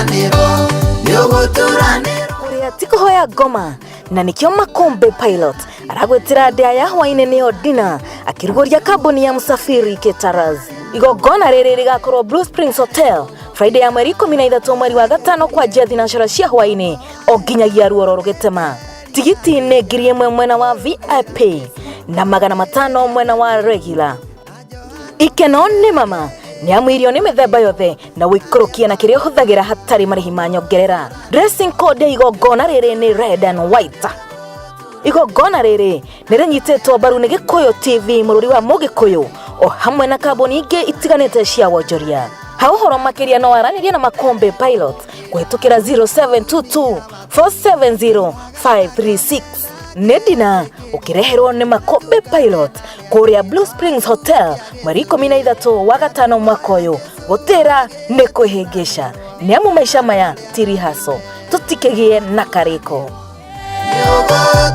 Nĩũgũturanĩrwo, nĩũgũturanĩrwo. Kũrĩa ti kũhoya ngoma na nĩkĩo Makombe Pilot aragwĩtĩra ndĩa ya hwainĩ nĩyo dina akĩrugũria kambuni ya Msafiri Caterers. Igongona rĩrĩ rĩgakorwo Blue Springs Hotel Friday ya mweri 13 mweri wa gatano kwanjia thinacara cia hwainĩ o nginyagia ruoro rũgĩtema. Tigiti nĩ 1000 mwena wa VIP na 500 mwena wa regular. Ikeno nĩ mama nĩ amu irio nĩ mĩthemba yothe na ũikũrũkie na kĩrĩa ũhũthagĩra hatarĩ marĩhi ma nyongerera. Dressing code ya igongona rĩrĩ nĩ red and white. Igongona rĩrĩ nĩ rĩnyitĩtwo mbaru nĩ Gĩkũyũ TV mũrũri wa Mũgĩkũyũ o hamwe na kambuni ingĩ itiganĩte cia wonjoria. Ha ũhoro makĩria no aranĩrie na Makombe Pilot kũhĩtũkĩra 0722 470 536. Nĩ ndina ũkĩreherwo nĩ Makombe Pilot kũrĩa Blue Springs Hotel mweri 13 wa gatano mwaka ũyũ. Gũtĩra nĩ kwĩhĩngĩca nĩ amu maica maya ti rihaco, tũtikĩgĩe na karĩko. Nĩũgũturanĩrwo.